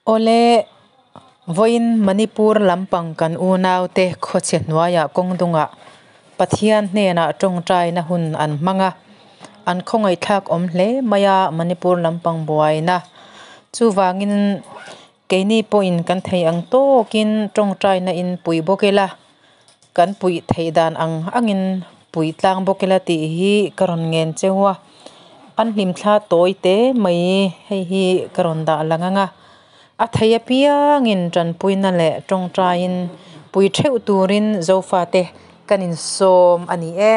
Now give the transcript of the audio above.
Awle, vawiin Manipur lampang kan unaute khawchhe hnuaiah kawng dungah Pathian hnenah tawngtaina hun an hmang a, an khawngaihthlak awm hle mai a Manipur lampang buaina. Chuvangin keini pawhin kan thei ang tawkin tawngtaina in pui bawk ila, kan puih theih dan ang angin pui tlang bawk ila tih hi ka rawn ngen cheu a, an hlimthla tawi te mai hei hi ka rawn dah lang ang a, a thei apiangin tanpuina leh tawngtaiin pui theuh turin Zofate kan insawm a ni e.